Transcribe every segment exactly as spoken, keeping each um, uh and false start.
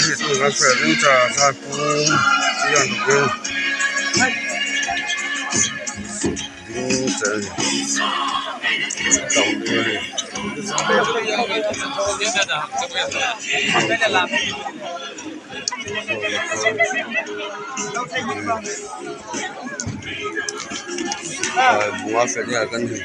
Hi chu kan fe ding cha sa pum. Sian tu. Ding cha. Tau ni. Bunga fe ni a kan hi.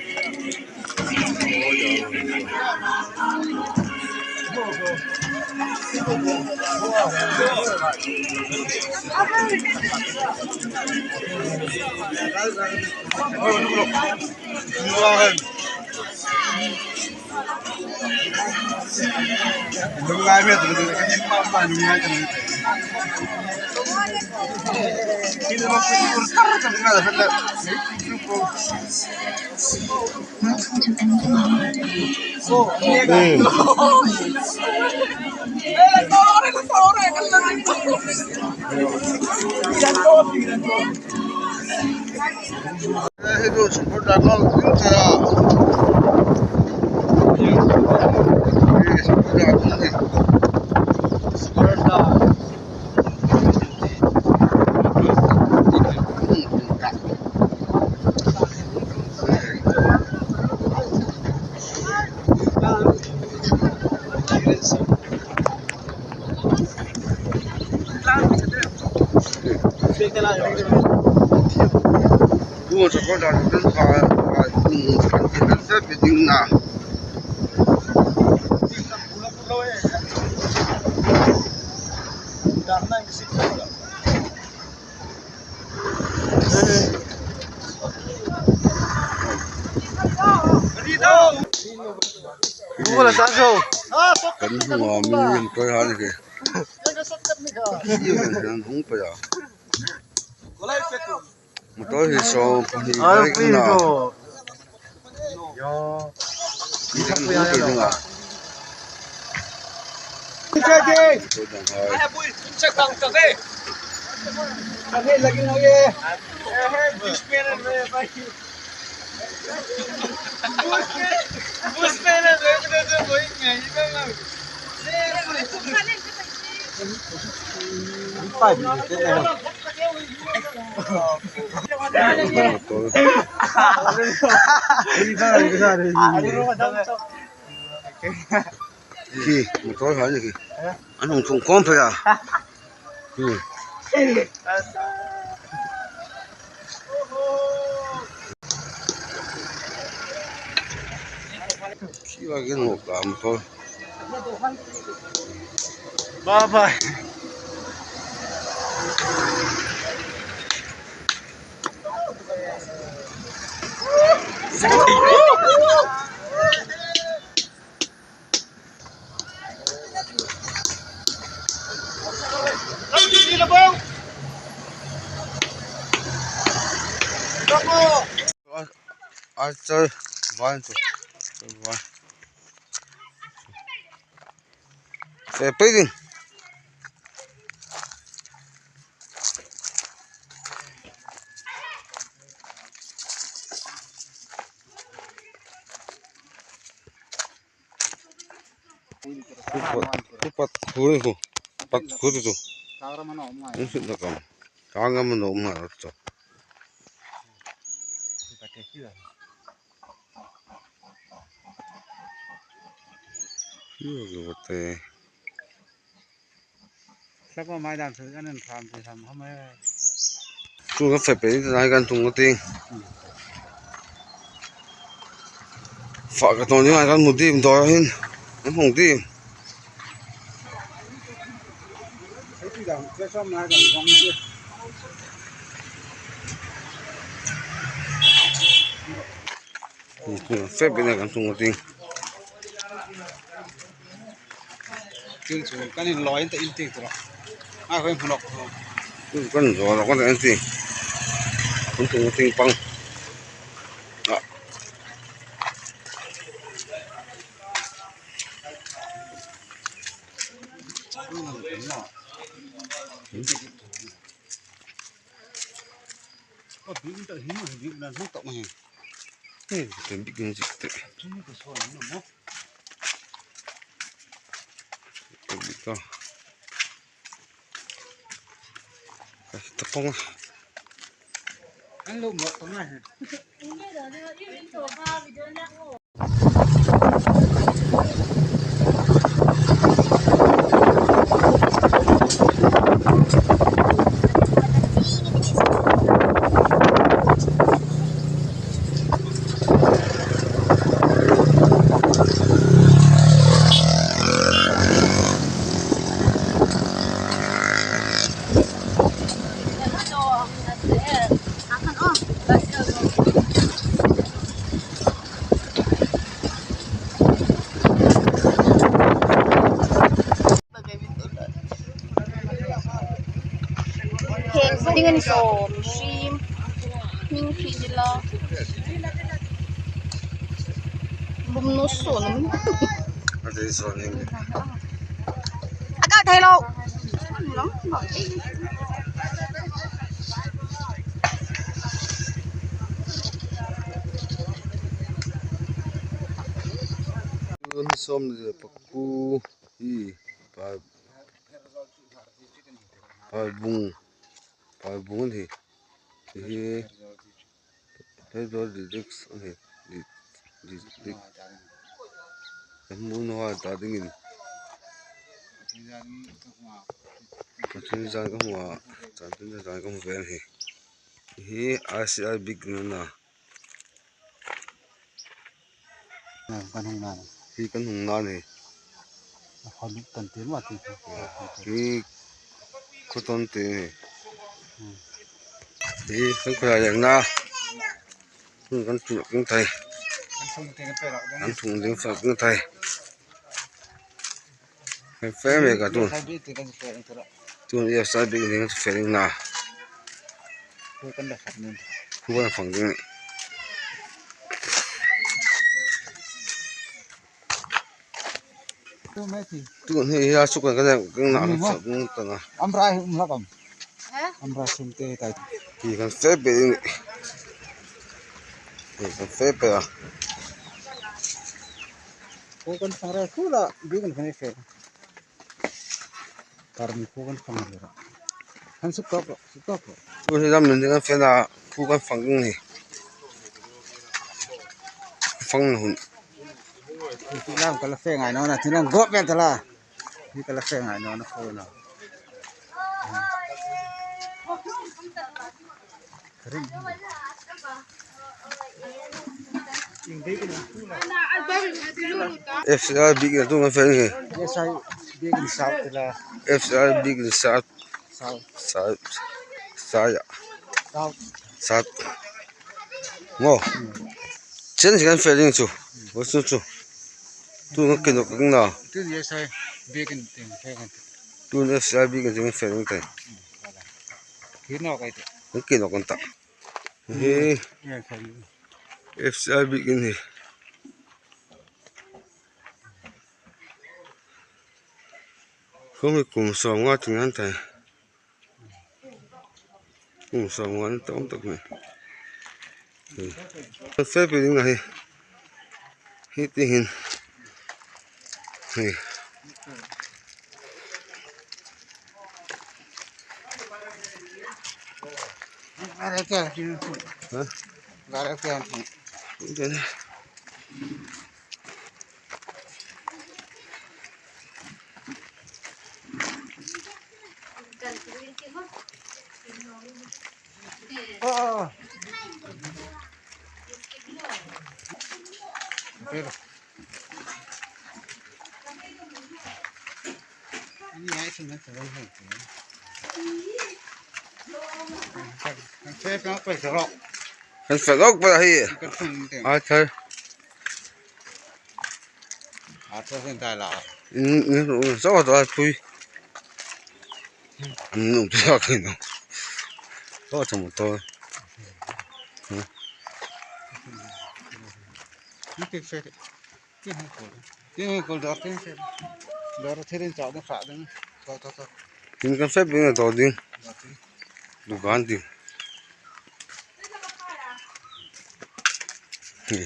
Kan hmu a, mi lim kai han ke. Kan hung pa ya. Motor hi sawm pahni. Ai, pai kan na. Yo. Kan hung pa ya. Motor dang hai. Khi, motor hai ni khi. An hung tlung khawm phei a. Hmm. Khi wa gen ngok ta motor. Bye bye. Ai, chal, vai, chal, vai. Fe pei ding. Pat, pat khur ni khu. Pat khur tu. Ang sit na kam. Kang am no ma chu. Yo, yo, te. Sapa mai dan su an an tham te tham ham e. Chu ka fe pe ni ta kan tung ka ting. Fa ka ton ni kan mu dim do hin. An hung dim. Fe pe ni kan tung ka ting. Tin chu kan in loi in ta in ti tura. A hoi hmu nawk. Kan zo lo kan in ti. Kan tung ting pang. A. Ka bik in zik te. Ka bik ta. Tapong. An lo mo tong ai. Heng dingin sawm hrim hming khi ni la. Bum nu sun. A dei sawn heng. A ka thei lo. Tun sawm le pakua hi pa, pa bung, pa bung hi, hi, hi, hi, hi, hi, hi, kan hmu naw a, ta dingin. Pathian zan ka hmu a, Pathian zan ka hmu ve a ni. Hi R C R bik ni na. Kan hung nan. Hi kan hung nan hi. Kan ti ma ti. Hi khuton ti ni. Hmm. Hi kan khura yang na. Hmm, kan tu kan thai. Kan thung ding fe kan thai. Kan fe mek a tun. Tun e sa bi ding fe ding na. Kan fang ding. Tun hi a suk kan kan na kan sa kan ta na. Amra hi um la kam. Amra sum te tai. Hi kan fe be ding. Hi kan fe be a. Ko kan fang ra ko la bi kan fe. Kar mi ko kan fang ra. Han suk tok, suk tok. Tun hi lam min kan fe na ko kan fang ni. Fang hun. Ti lam kala fe ngai naw na, ti lam gop vel ta la. Ni kala fe ngai naw na ko na. F C R bik in tu kan fe ni. Yes, I big in south la. F C R bik in south. South. South. South. South. South. Ngo. Chen si kan fe ding chu. Wo chu chu. Tu kan kin kan na. Tu yes, I big in ting fe kan. Tu F C R bik in ting fe ding te. Ki no kai te. Kan kin kan ta. Hi. F C R bik in hi. Khawm hi kum sawmnga chun an tai. Kum sawmnga an tam tak mai. Kan fe pei ding a hi. Hi ti hin. Hi. Gare ke. Ha? Gare ke. Gare. Kan fe lawk pah hi. A thar. A thar hin tai la. Saw ta tui. Nung tu sa kai no. To chamo to. Ni ti fe. Ti hung kul. Ti hung kul dor tin fe. Dor thirin chau ding fa ding. To to to. Tin kan fe bin to ding. Dor tin. Dukan ding. Hi.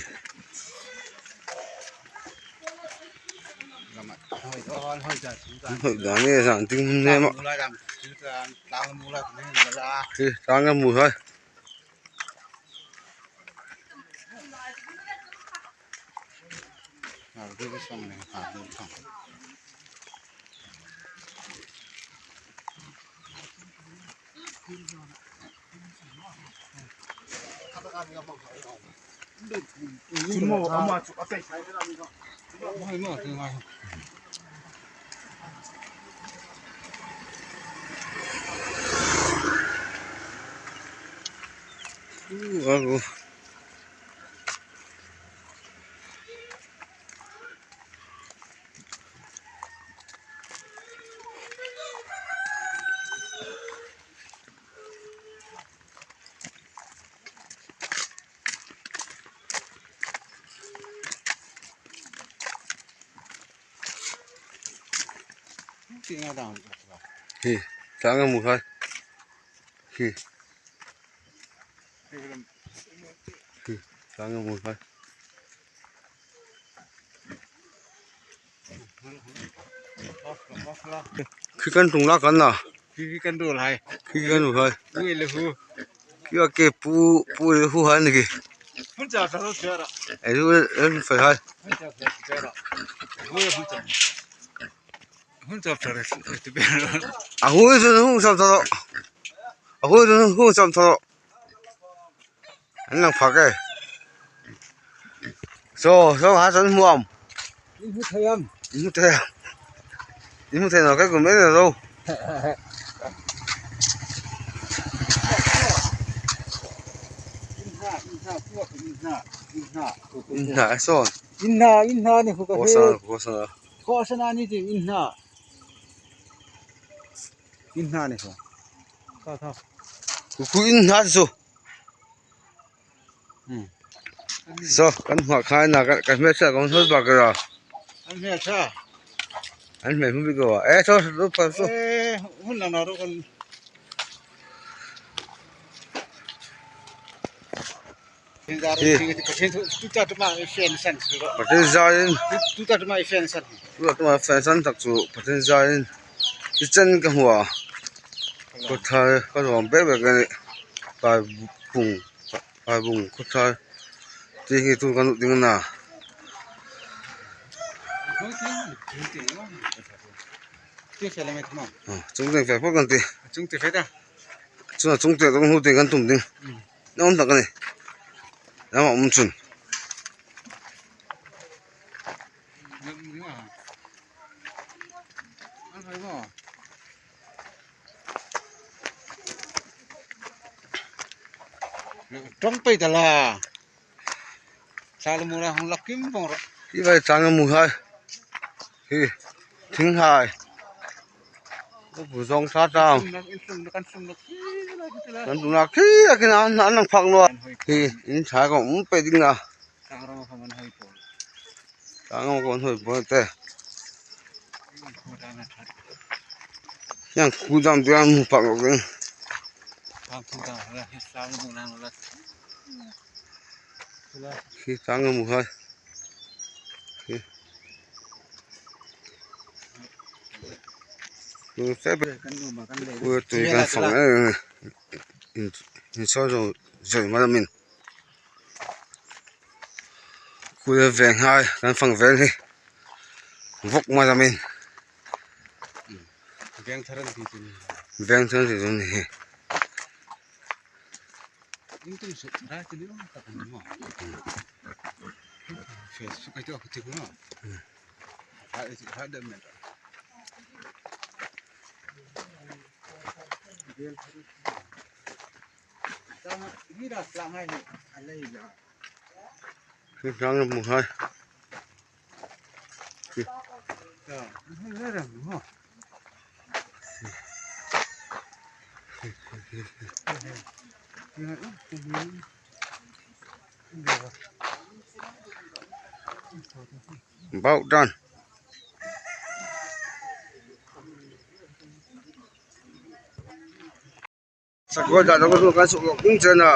Lama. Hoi dan e, zan ding hun ne ma. Hi, tang a mu hai. Hi, tang a mu hai. Hi. Hi, tang a mu hai. Khi kan tung la kan na. Khi kan tung lai. Khi kan tung lai. Ui le hu. Khi a ke pu, pu le hu hai ni khi. Hun cha sa lo cha ra. Ai hu, ai hu fai hai. Hun cha sa cha ra. Hu ya hun cha. Hun cha sa ra. A hu chu hun cha sa. A hu chu hun cha sa. An lang phak e. So, so ha san hmuam. In hmu thei am? In hmu thei am? In hmu thei naw ka kum e lo. In hna, in hna, in hna, in hna. In hna, so. In hna, in hna ni hu ka he. Ko sa, ko sa. Ko sa na ni ti in hna. In hna ni hu. Ka tha. Ku, ku in hna so. Hmm. So, kan hma khai na, kan, kan hmel sa, kan hmel ba ka ra. Kan hmel sa. Kan hmel hmu bi ko. Eh, so, so, so, so. Eh, hun na na ro kan. Hi. Pathian zarin. Tu, tu ta tu ma i fen san. Pathian zarin. Tu, tu ta tu ma i fen san. Tu ta tu ma i fen san tak chu Pathian zarin. Ti chen ka hmu a. Ko thai, ka rom be be ka ni. Ka bung. Ai bung, khaw thar. Ti hi tu kan ding na. Ti fe le met ma. Ah, chung ding fe po kan ti. Chung ti fe ta. Chung, chung ti kan hu ti kan tum ding. Hmm. Na um ta kan ni. Na ma um chun. An hai ma. Tong pei ta la. Sa le mu la hung lak kim bong ro. Hi vai chang mu hai. Hi. Thing hai. Ko bu zong sa tang. Kan tu na khi a khi na na nang phak lo. Hi in sa ko um pe ding na. Tang ro ko man hoi po. Tang ro ko hoi po te. Yang khu dam dam mu pak lo ding. Tang khu dam la, sa mu lang la. Khi tang mu hai. Khi. Ku se be. Kan lu ma kan le. Ku tu kan fang e. In, in so zo zo ma min. Kul veng hai, kan fang veng hi. Vawk ma zamin. Veng thar an ti tu ni. Veng thar an ti tu ni hi. In tum su, ra ti ni um ta kan ma. Fe su ka ti ko ti ko ma. Ra, ra de me. Khi tang mu hai. Khi. About done. Sakol da dong dong kan suk lok ding chen a.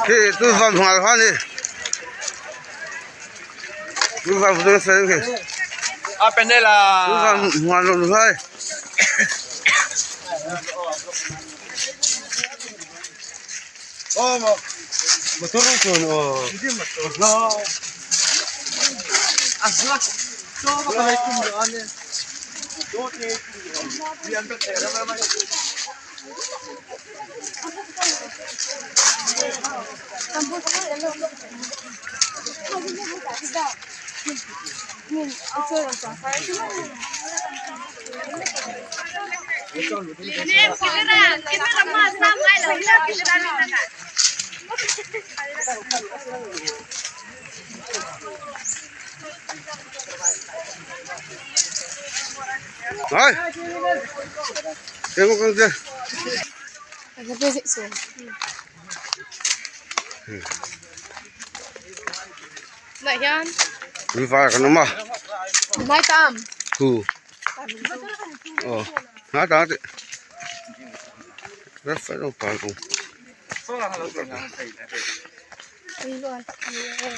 Khi tu van hal hal ni. Tu van hal hal ni. A penela. Tu van hal hal ni. Oh, mo-, motor ko, oh. Hindi motor. No. Asla. So, baka may kumlo, ano. Doon, eh. Hindi, ang pera, wala naman. Hai. Tengok kan dia. Ada basic sih. Nai hian. Ui, vai kan awm a. Nai tam. Khu. Oh. Nai tam te. Ref lo pa lo. Ei lo an tak ni e.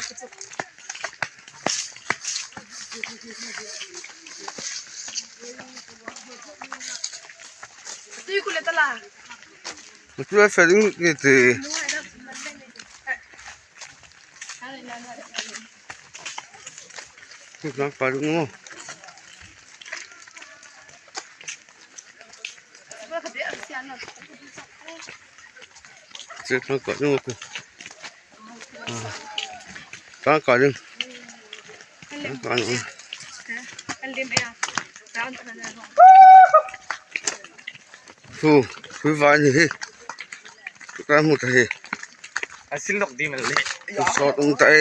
Tui ku le ta la. Tui a fel ding ni ti. Tui kan pa ding maw. Tui kan pa ding maw. Tangka ding. Tangka ding. Thu, thu vai ni hi. Ka hmu ta hi. A sil lawk ding a le. Thu sawt um ta e.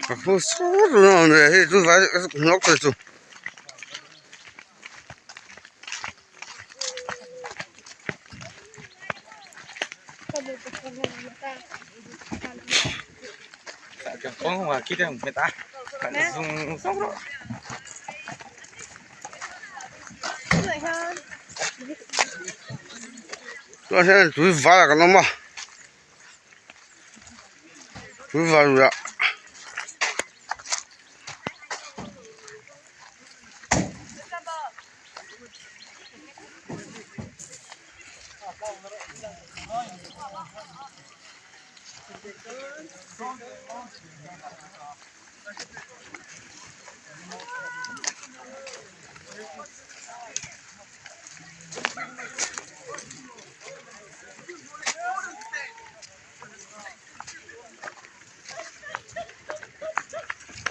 Ka hmu sawt um ta hi, thu vai lawk ta chu. Kong wa ki dang meta. Zung zung ro. Tuhin tui vai kan awm a. Tui vai a.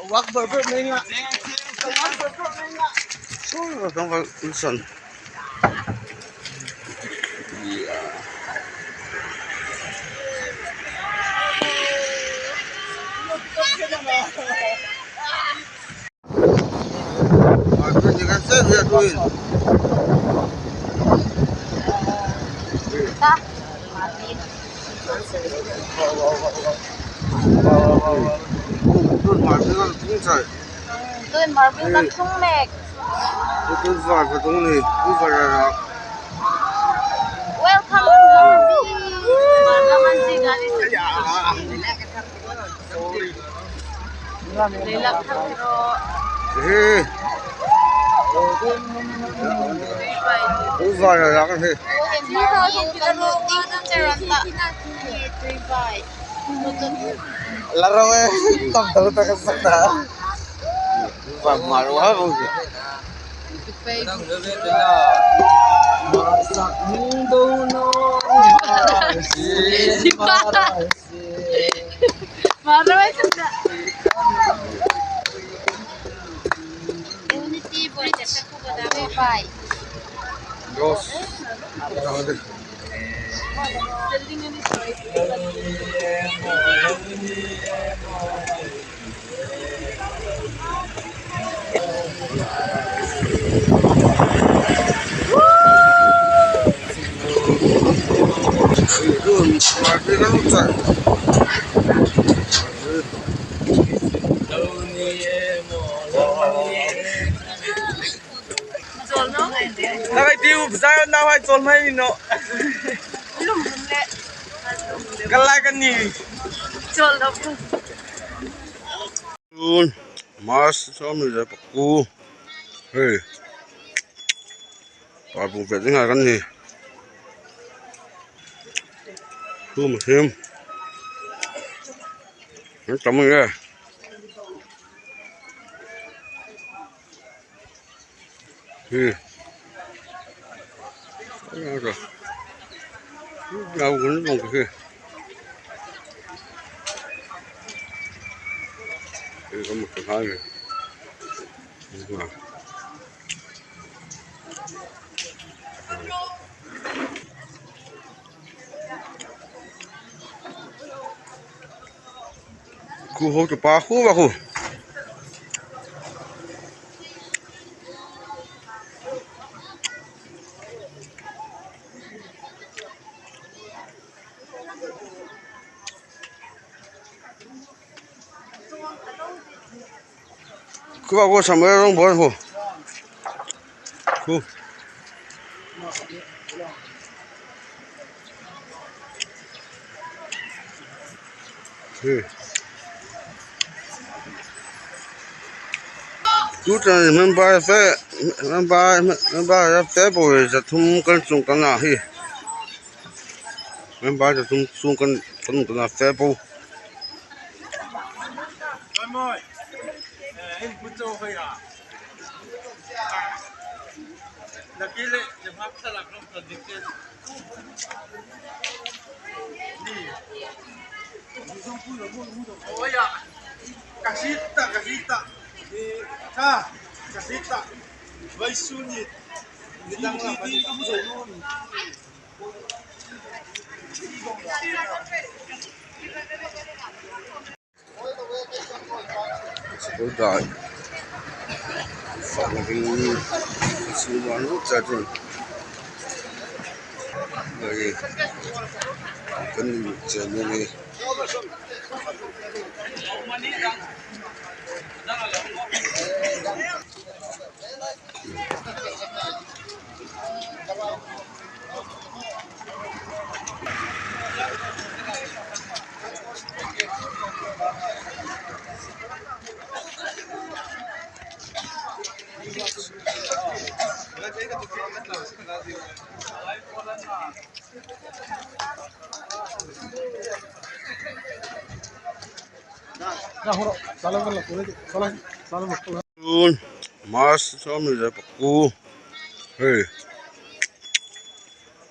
Wak ber ber mai nga. Wak ber ber mai nga. Oh, kan wak insan. What you can say we are doing? Tun marble kan thung mek. Tun var va thung ni, tun var ra. Welcome to Marble. Leilak thak ro. He. Uva la la he. La ro e, tam tam ta ka sakta. Uva ma ro ha bo. Sipa. Maroi sasa. Unity Bridge. Bye. Dos. Nakai tiu, Zion nau hai chawl mai ni naw. Ka lai ka ni. Chawl lo. June, March, sawmhni le pakuo. Hei. Parbung fe ding hai kan ni. Thu ma him. Kan tam nge. Hi. Aka. Ngau kun bong ke. Hi, kamu ke hai. Hi. Khu ho chu pa khu va khu. Khu va khu Samuel Rongboi khu. Khu. Hi. Tuta member fe, member, member fe po za thum kan chung kan a hi. Member za thum chung kan, kan, kan a fe po. Kasita, kasita. Ka, kasita. Vai suni. Ni dang la. School dai. Fa ring. School wan ru cha chun. Dai. Kan chen ni. June, March, sawmhni le pakuo. Hei.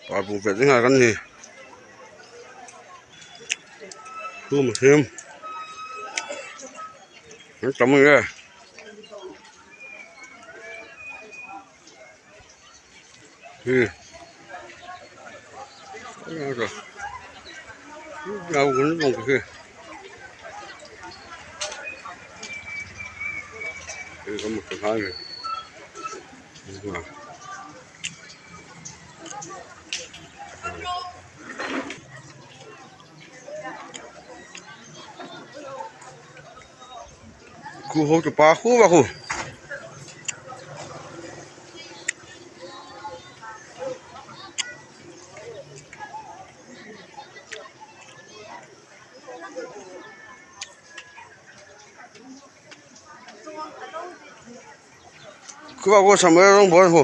Parbung fe ding hai kan ni. Thu ma him. Kan tam nge. Hi. Ngau kun bong ke. Hi, kamu ke hai. Khu ho chu pa khu va khu. Khu va khu Samuel Rongboi khu.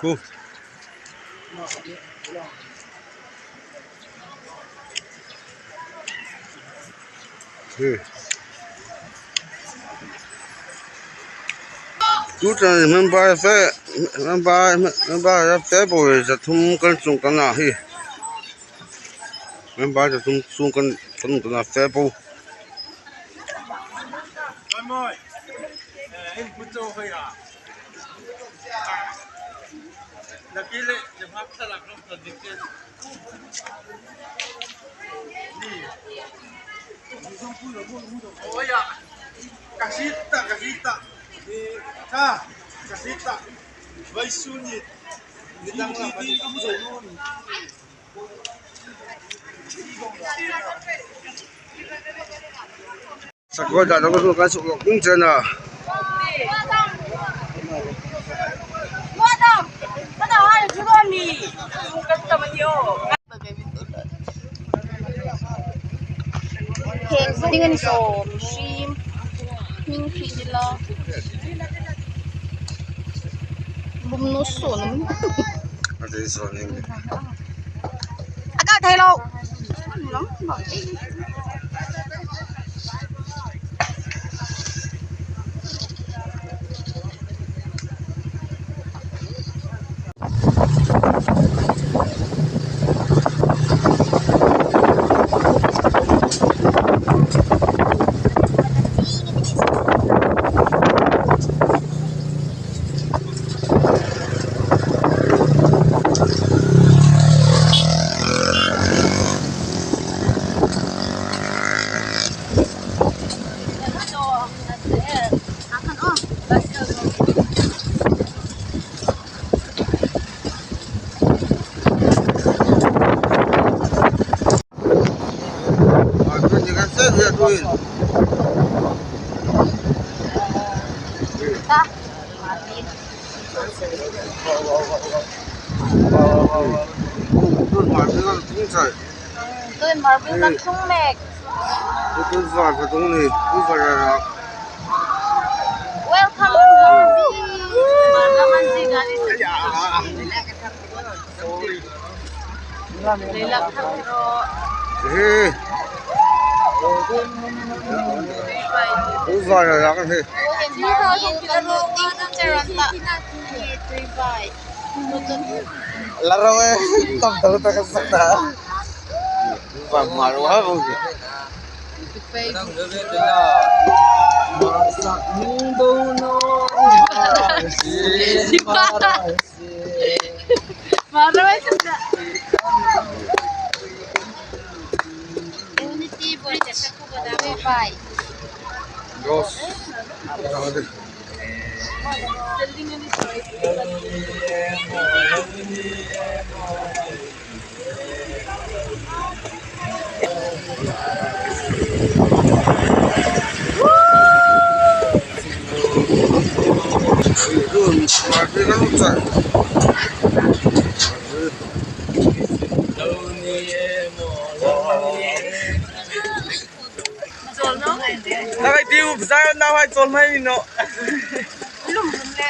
Khu. Hi. Tuta member fe, member, member fe po za thum kan chung kan a hi. Member za thum chung kan, kan, kan a fe po. Oi, a, ka hriet ta, ka hriet ta. Ka hriet ta. Vawisun ni. Ni dang la, ni ka hmu zo. Sakawr dah dang ka suk lawk tung chen a. Heng ding an sawm hrim. Hming khi ni la. Bum nu sun. A ti sawn hming. A kal thei lo. Tun marble kan tlung mek. Tun var ka tlung ni, tun var a. Welcome. Leilak thak ro. He. Tun var a ka he. La ro e, tam tam ta ka sak ta. Tun var mar wa bo. Unity Bridge. Bye. Dos. Nawhai tiu, Zion nawhai chawl mai ni naw. Lum lum le.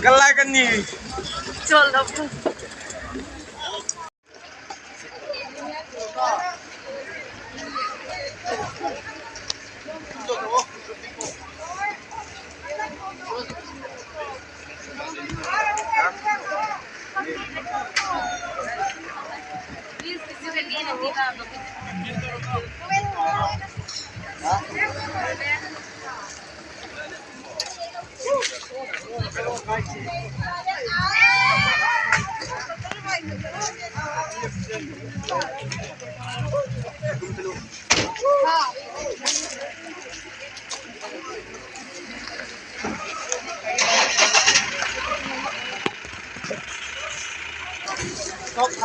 Ka la ka ni. Chawl lo.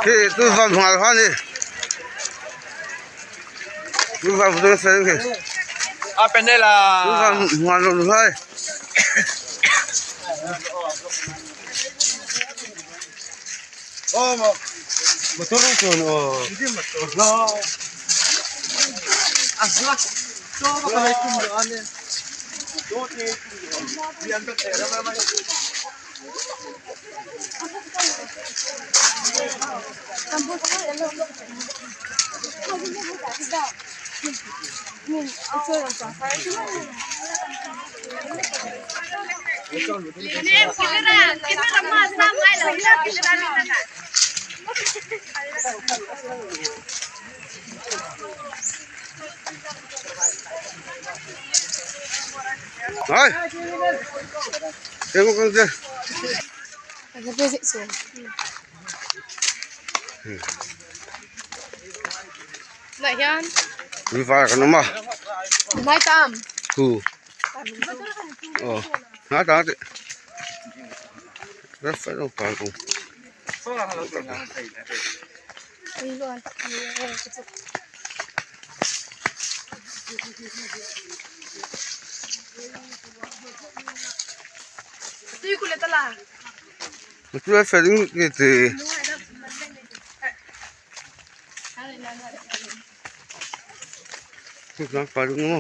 Khi tu van hmar hmar ni. Tu van hmar hmar ni. A pe ne la. Tu van hmar hmar ni. Oh, ma-, motor ni chun, oh. Hindi motor. No. Asla. So, ma kami kum do ane. Do ti kum do. Di anda tera ma ma. Hai. Tengok kan dia. Ada basic sih. Nai hian. Tui vai kan awm a. Nai tam. Hu. Oh. Nai tam te. Ref lo pa ko. Tui ku le ta la. Tui a fe ding ke te. Tui tlang pa ding mo.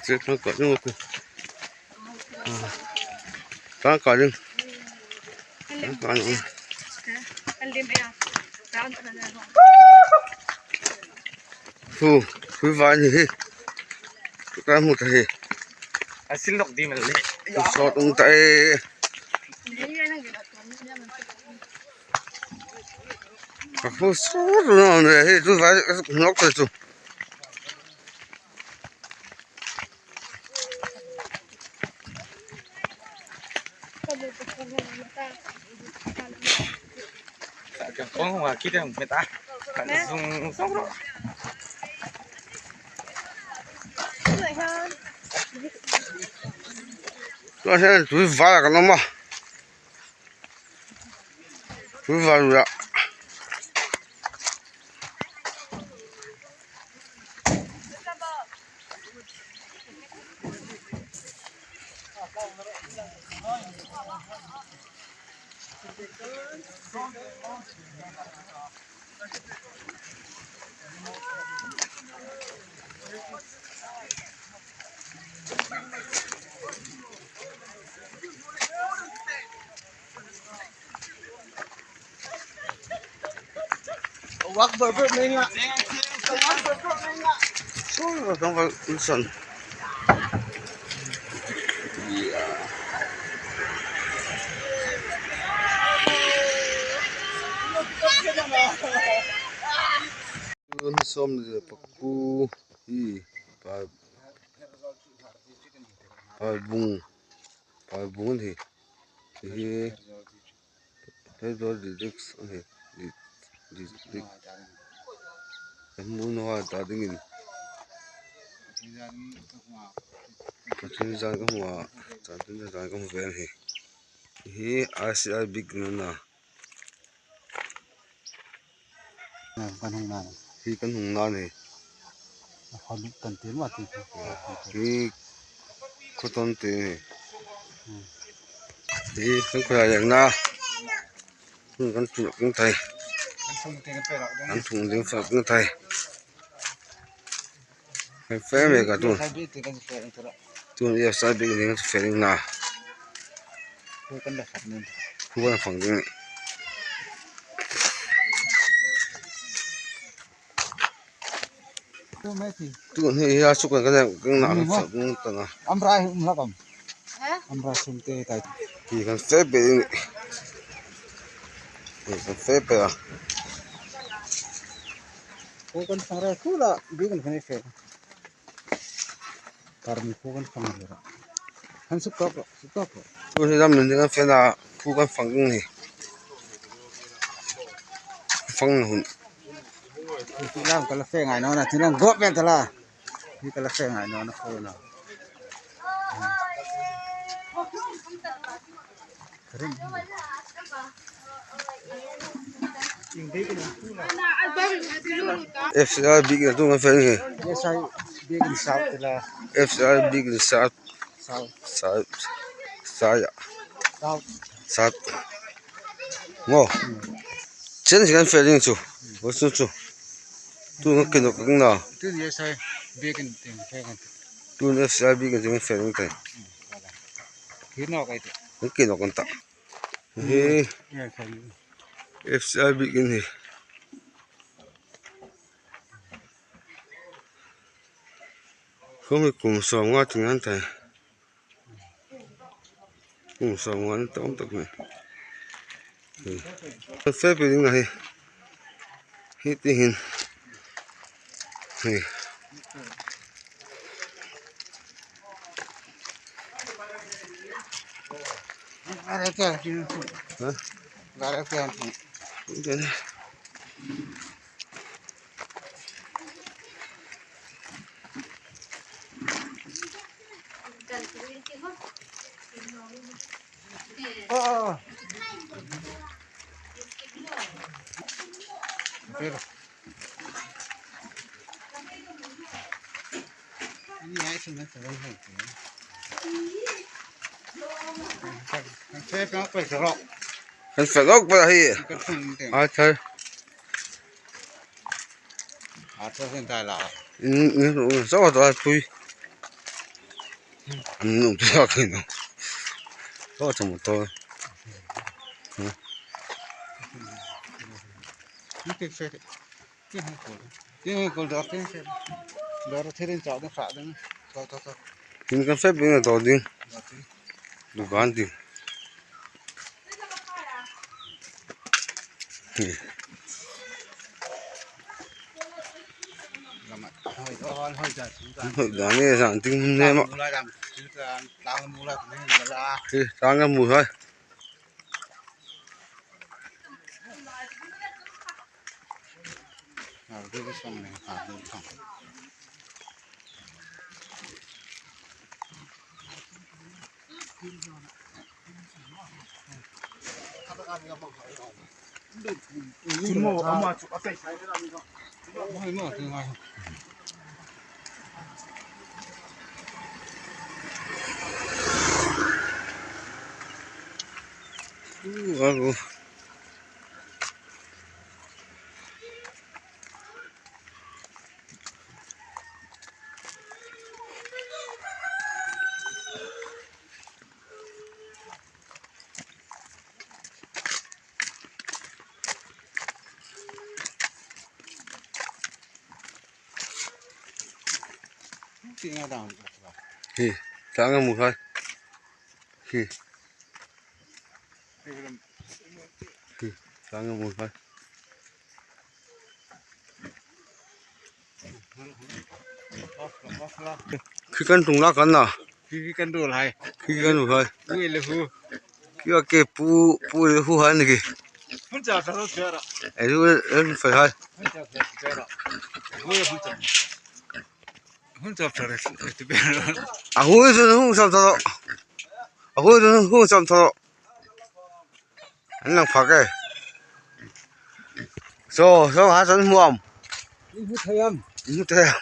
Tui tlang pa ding mo. Tlang ka ding. Tlang ka ding. Hu, hu vai ni hi. Ka hmu ta hi. A sil lawk di mal le. Sawt um ta e. Ka hmu sawt lo ni hi, tu vai nawk ta chu. Ka kawng hung a kit ang meta. Ka zung zung ro. Tua hian tui vai kan awm a. Tui vai a. Wak bawr bawr mai nga. Wak bawr bawr mai nga. Sorry, wak bawr bawr. Sawm le paku hi pa, pa bung, pa bung hi, hi, Hei dawr district a ni, di-, district. Kan hmu naw a, ta dingin. Pathian zan ka hmu a, Pathian zan ka hmu ve a ni. Hi R C R big na na. Kan hung na. Hi kan hung na ni. A khaw lut kan tir ma ti. Hi khaw ton ti ni. Hmm. Hi kan khaw leng na. Hmm, kan tlung ding thei. Kan tlung ding thei. Kan fe mek a tun. Tun E F C I bik ni kan fe ding na. Khu kan fang ding. Tun hi a suk kan kan na kan fe ding ta na. Am rai um la kam. Am rai sum te tai. Hi kan fe be ni. Hi kan fe be a. Khu kan fang rai khu la, bik kan fe. Kar mi khu kan fang rai. Han suk tok, suk tok. Khu hi lam min kan fe na, khu kan fang ni. Fang hun. Ti lam kala fe ngai naw na, ti lam gop men ta la. Hi kala fe ngai naw na khu na. F C R bik na tu kan fe ni. F C R bik in sap ti la. F C R bik in sap. Sap. Sap. Sap. Sap. Mo. Chen si kan fe ding chu. Bo chu chu. Tu kan kin ok na. Tu ni sai bik in ting fe kan. Tu ni sai bik in ting fe ding te. Kin ok ai te. Kan kin ok kan ta. Hi. F C R bik in hi. Khawm hi kum sawmnga ting an tai. Kum sawmnga an tam tak mai. Fe pe ding a hi. Hi ti hin. Hi. Gare ke an tin. Ha? Gare ke an tin. Oh. Pero. Ni ai sun na tawon hai. Kan fe pe pe ro. Kan fe lok pe hi. Kan fe te. Ai thai. A thai sen tai la. In, in, in, so ta tui. An nung tu sa khin. To cham to. Ni te fe. Tin hei kol. Tin hei kol dawr tin fe. Dawr thil in chau ding fa ding. To, to, to. Tin kan fe bing to ding. Dawr tin. Dukan ding. Hoi, hoi, hoi, hoi, hoi, dan ni zan ding ne ma. Tang mu lai dam. Tang mu lai dam. Tang mu lai. Hi, tang mu lai. Hi, tang a mu hai. Hi. Hi, tang a mu hai. Khi kan tung la kan na. Khi khi kan ru lai. Khi kan ru lai. Ui le hu. Khi a ke pu, pu le hu hai ni khi. Hun cha cha cha ra. Ai ru en fai hai. Hun cha cha cha ra. Ui hun cha. Hun cha cha ra. A hui chu hun cha cha. A hui chu hun cha cha. An lang phak e. So, so ha san hmuam. In hmu thei am? In hmu thei am?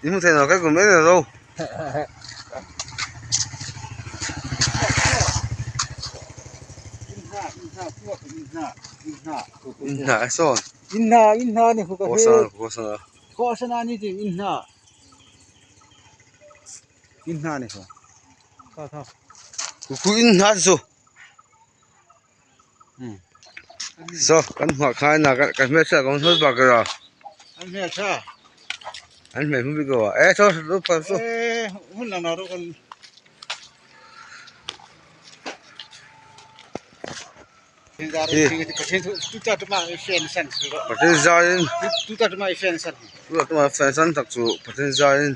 In hmu thei naw ka kum e naw. In hna, in hna, in hna, in hna. In hna, so. In hna, in hna ni khu ka he. Ko sa, ko sa. Ko sa na ni ti in hna. In hna ni khu. Tha, tha. Khu, khu in hna chu. Hmm. So, kan hma khai na, kan, kan hmel sa, kan hmel bak ra. Kan hmel sa. Kan hmel hmu bik ro. Eh, so, so, so, so. Eh, hun lang na ro kan. Eh. Pathen zarin. Tu, tu ta tuma i fen san. Pathen zarin. Tu, tu ta tuma i fen san. Tu ta tuma fen san tak chu Pathen zarin.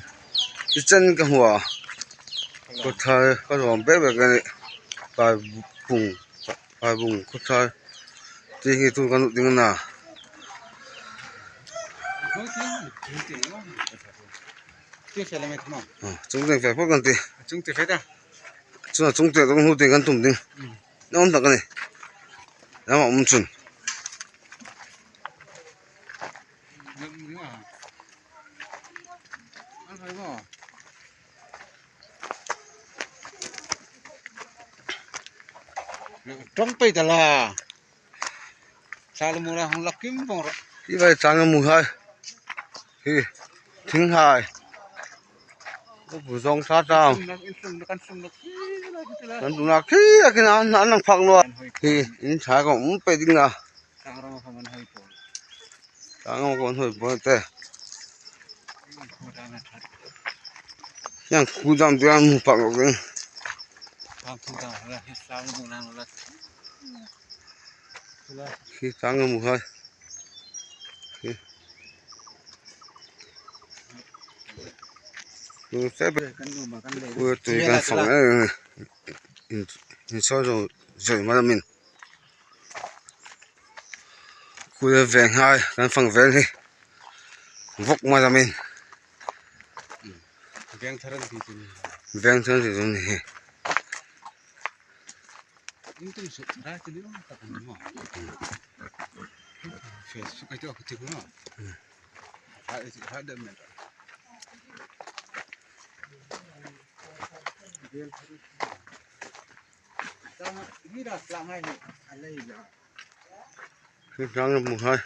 I chen ka hmu a. Ko thai, ka rom bek bek a ni. Ka pung. Ai bung, khaw thar. Ti hi tu kan lut ding a na. Ti fe le met mo. Ah, chung tieng fe phawt kan ti. Chung tieng fe ta. Chung, chung tieng kan hmu tieng kan tum ding. Hmm. Na um tak a ni. Na ma um chun. Tong pei ta la. Sa lu mu la hung lak kim bong ra. Hi vai chang mu hai. Hi. Thing hai. Ko bu zong sa tang. Kan sum na, kan sum na. Kan sum na khi a khi na, na nang phak lo. Hi, in sa ko um pei ding na. Tang ram kha man hoi po. Tang ram ko hoi po te. Yang khu dam tu yang mu pak lo ding. Tang khu dam la, hi sa mu nang la. Khi tang mu hai. Khi. Khu se be. Kan du ma kan le. Khu tu kan sang e. Ni so zo zoi ma min. Kule veng hai, kan fang vel hi. Vok ma min. Veng tharan ti ti ni. Veng tharan ti ti ni. Intum su ra ti ni ta kan mo. Fe su ka ti ko ti ko. Ha, ha de men. Hi tlang mu hai.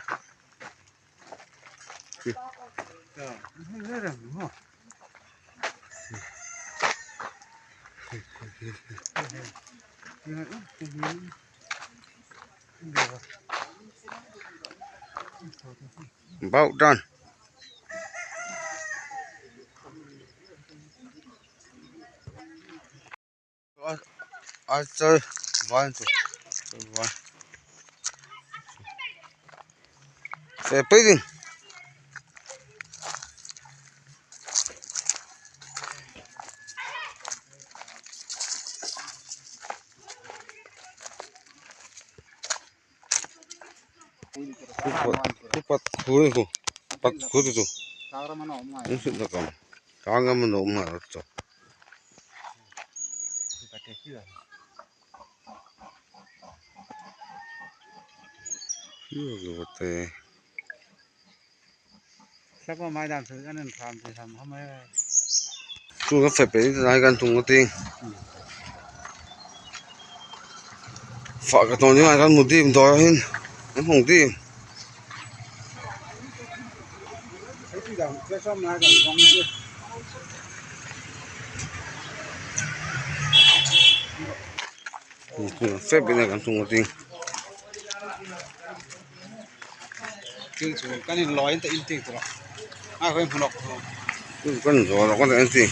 About done. Archer one two one. Fe pei ding. Ku pat, ku pat khuri ku. Pat khuri tu. Ni sit na kam. Tang am no ma chu. Yo, yo, te. Sak ma mai dan su an an tham te tham ham e. Chu ka fe pe ni ta kan tung ka ting. Fa ka ton ni kan mu dim do hin. An hung dim. Fe pe ni kan tung ka ting. Tin chu kan in lo in ta in ting tawh. A ko in phunok. Kan zo lo kan in ting.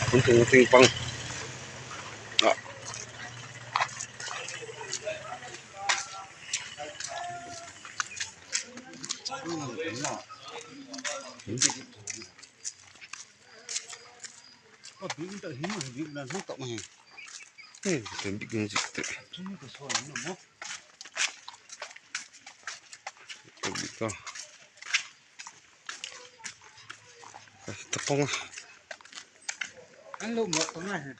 Kan tung ting pang. A. Ka bik ta hi ma, bik na hung ta ma hi. He, ka bik in zik te. Chu ka so na mo. Ka bik ta. Ka ta pong. An lo mo ta ma hi.